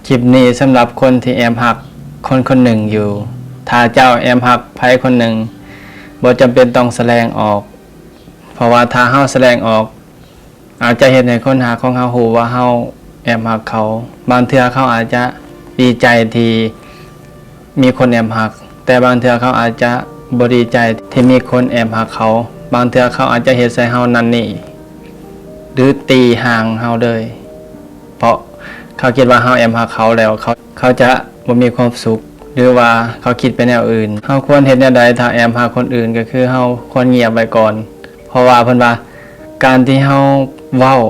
ຄລິບນີ້ສຳລັບຄົນທີ່ແອບຮັກຄົນຄົນໜຶ່ງຢູ່. ຖ້າເຈົ້າແອບຮັກໃຜຄົນໜຶ່ງ, ບໍ່ຈຳເປັນຕ້ອງສະແດງອອກ, ເພາະວ່າຖ້າເຮົາສະແດງອອກ, ອາດຈະເຮັດໃຫ້ຄົນຮັກຂອງເຮົາຮູ້ວ່າເຮົາແອບຮັກເຂົາ. ບາງເທື່ອເຂົາອາດຈະດີໃຈທີ່ມີຄົນແອບຮັກ, ແຕ່ບາງເທື່ອເຂົາອາດຈະບໍ່ດີໃຈທີ່ມີຄົນແອບຮັກເຂົາ. ບາງເທື່ອເຂົາອາດຈະເຮັດໃສ່ເຮົານັ້ນນີ້ ຫຼື ຕີຮ່າງເຮົາເລີຍ. ເພາະເຂົາຄິດວ່າເຮົາແອບຮັກເຂົາແລ້ວ ເຂົາ ເຂົາຈະບໍ່ມີຄວາມສຸກ ຫຼືວ່າເຂົາຄິດໄປແນວອື່ນ. ເຮົາຄວນເຮັດແນວໃດຖ້າແອບຮັກຄົນອື່ນ? ກໍຄືເຮົາຄວນງຽບໄວ້ກ່ອນ. ເພາະວ່າເພິ່ນວ່າ ການທີ່ເຮົາເວົ້າ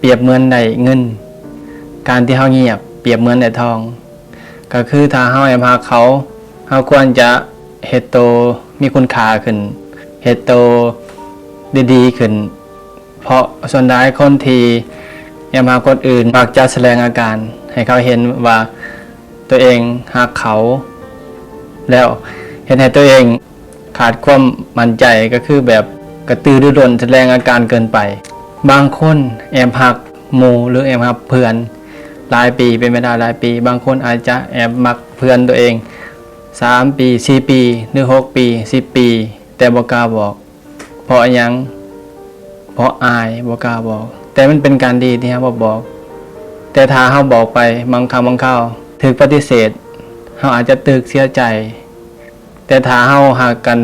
ປຽບເໝືອນໄດ້ເງິນ, ການທີ່ເຮົາງຽບປຽບເໝືອນໄດ້ທອງ. ກໍຄືຖ້າເຮົາແອບຮັກເຂົາ, ເຮົາຄວນຈະເຮັດໂຕມີຄຸນຄ່າຂຶ້ນ, ເຮັດໂຕດີໆຂຶ້ນ. ເພາະສ່ວນຫຼາຍຄົນທີ່ແອບຮັກຄົນອື່ນ ມັກຈະສະແດງອາການໃຫ້ເຂົາເຫັນວ່າຕົວເອງຮັກເຂົາ ແລ້ວເຮັດໃຫ້ຕົວເອງຂາດຄວາມໝັ້ນໃຈ, ກໍຄືແບບກະຕືລືລົ້ນ, ສະແດງອາການເກີນໄປ. ບາງຄົນແອບຮັກໝູ່ ຫຼື ແອບຮັກເພື່ອນຫຼາຍປີ, ເປັນເວລາຫຼາຍປີ. ບາງຄົນອາດຈະແອບມັກເພື່ອນຕົວເອງສາມປີ, ສີ່ປີ ຫຼື ຫົກປີ, ສິບປີ ແຕ່ບໍ່ກ້າບອກ. ເພາະຫຍັງ? ເພາະອາຍ, ບໍ່ກ້າບອກ. ແຕ່ມັນເປັນການດີທີ່ເຮົາບໍ່ບອກ. ແຕ່ຖ້າເຮົາບອກໄປ, ບາງຄັ້ງບາງຄາວຖືກປະຕິເສດ, ເຮົາອາດຈະຕຶກເສຍໃຈ. ແຕ່ຖ້າເຮົາຮັກກັນ,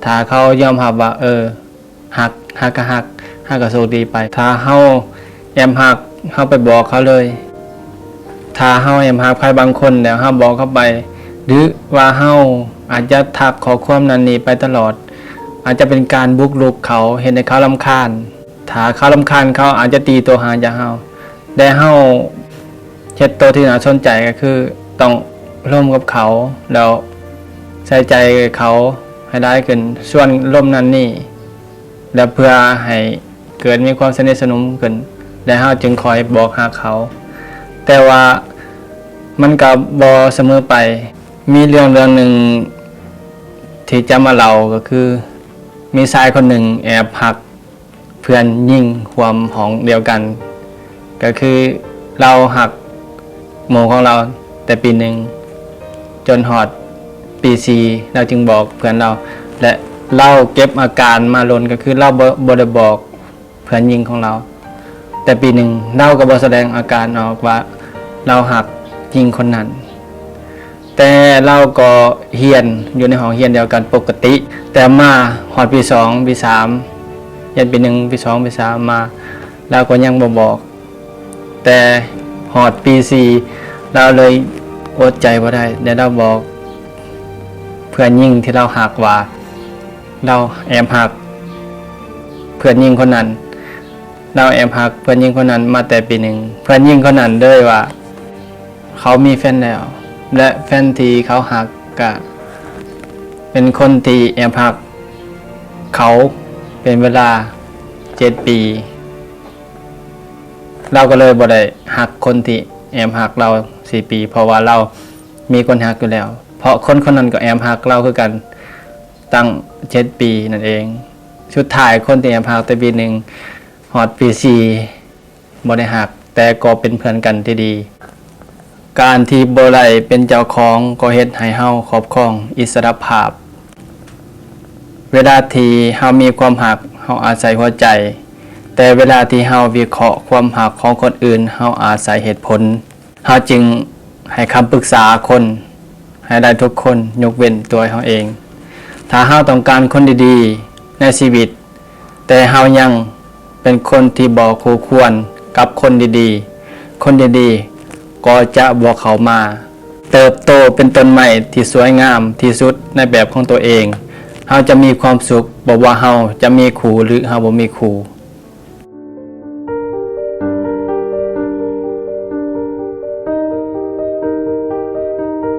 ຖ້າເຂົາຍອມຮັບວ່າ ເອີ, ຮັກ, ຮັກກໍຮັກ, ຮັກກໍໂຊກດີໄປ. ຖ້າເຮົາແອບຮັກ, ເຮົາໄປບອກເຂົາເລີຍ. ຖ້າເຮົາແອບຮັກໃຜບາງຄົນແລ້ວເຮົາບອກເຂົາໄປ, ຫຼືວ່າເຮົາອາດຈະທັກຂໍ້ຄວາມນັ້ນນີ້ໄປຕະຫຼອດ, ອາດຈະເປັນການບຸກລຸກເຂົາ, ເຮັດໃຫ້ເຂົາລຳຄານ. ຖ້າເຂົາລຳຄານ, ເຂົາອາດຈະຕີຕົວຫ່າງຈາກເຮົາ. ແຕ່ເຮົາເຮັດໂຕທີ່ໜ້າສົນໃຈ, ກໍຄືຕ້ອງລົມກັບເຂົາ, ແລ້ວໃສ່ໃຈເຂົາໃຫ້ຫຼາຍຂຶ້ນ, ຊວນລົມນັ້ນນີ້. ແລະ ເພື່ອໃຫ້ເກີດມີຄວາມສະໜິດສະໜົມຂຶ້ນ ແລະ ເຮົາຈຶ່ງຄ່ອຍບອກຮັກເຂົາ. ແຕ່ວ່າມັນກໍບໍ່ສະເໝີໄປ. ມີເລື່ອງເລື່ອງໜຶ່ງທີ່ຈະມາເລົ່າ ກໍຄືມີຊາຍຄົນໜຶ່ງແອບຮັກເພື່ອນຍິງຮ່ວມຫ້ອງດຽວກັນ. ກໍຄືລາວຮັກໝູ່ຂອງລາວແຕ່ປີໜຶ່ງ ຈົນຮອດປີສີ່ ລາວຈຶ່ງບອກເພື່ອນລາວ ແລະ ລາວເກັບອາການມາດົນ, ກໍຄືລາວບໍ່ ບໍ່ໄດ້ບອກເພື່ອນຍິງຂອງລາວແຕ່ປີໜຶ່ງ. ລາວກໍບໍ່ສະແດງອາການອອກວ່າລາວຮັກຍິງຄົນນັ້ນ. ແຕ່ລາວກໍຮຽນຢູ່ໃນຫ້ອງຮຽນດຽວກັນປົກກະຕິ, ແຕ່ມາຮອດປີສອງ ປີສາມ, ຮຽນປີໜຶ່ງ ປີສອງ ປີສາມມາ, ລາວກໍຍັງບໍ່ບອກ. ແຕ່ຮອດປີສີ່ ລາວເລີຍອົດໃຈບໍ່ໄດ້ ແລະ ລາວບອກເພື່ອນຍິງທີ່ລາວຮັກວ່າ ລາວແອບຮັກເພື່ອນຍິງຄົນນັ້ນ. ລາວແອບຮັກເພື່ອນຍິງຄົນນັ້ນມາແຕ່ປີໜຶ່ງ. ເພື່ອນຍິງຄົນນັ້ນເລີຍວ່າ ເຂົາມີແຟນແລ້ວ ແລະ ແຟນທີ່ເຂົາຮັກກະເປັນຄົນທີ່ແອບຮັກເຂົາເປັນເວລາເຈັດປີ. ລາວກໍເລີຍບໍ່ໄດ້ຮັກຄົນທີ່ແອບຮັກລາວສີ່ປີ ເພາະວ່າລາວມີຄົນຮັກຢູ່ແລ້ວ, ເພາະຄົນຄົນນັ້ນກໍແອບຮັກລາວຄືກັນຕັ້ງເຈັດປີນັ້ນເອງ. ສຸດທ້າຍຄົນທີ່ແອບຮັກແຕ່ປີໜຶ່ງ ຮອດປີສີ່ ບໍ່ໄດ້ຮັກ, ແຕ່ກໍເປັນເພື່ອນກັນທີ່ດີ. ການທີ່ບໍ່ໄດ້ເປັນເຈົ້າຂອງກໍເຮັດໃຫ້ເຮົາຄອບຄອງອິດສະຫຼະພາບ. ເວລາທີ່ເຮົາມີຄວາມຮັກ, ເຮົາອາໄສຫົວໃຈ, ແຕ່ເວລາທີ່ເຮົາວິເຄາະຄວາມຮັກຂອງຄົນອື່ນ, ເຮົາອາໄສເຫດຜົນ. ເຮົາຈຶ່ງໃຫ້ຄຳປຶກສາຄົນໃຫ້ໄດ້ທຸກຄົນ, ຍົກເວັ້ນຕົວເຮົາເອງ. ຖ້າເຮົາຕ້ອງການຄົນດີໆໃນຊີວິດ, ແຕ່ເຮົາຍັງເປັນຄົນທີ່ບໍ່ຄູ່ຄວນກັບຄົນດີໆ, ຄົນດີໆກໍຈະບໍ່ເຂົ້າມາເຕີບໂຕເປັນຕົ້ນໄມ້ທີ່ສວຍງາມທີ່ສຸດໃນແບບຂອງຕົວເອງ. ເຮົາຈະມີຄວາມສຸກບໍ່ວ່າເຮົາຈະມີຄູ່ ຫຼື ເຮົາບໍ່ມີຄູ່.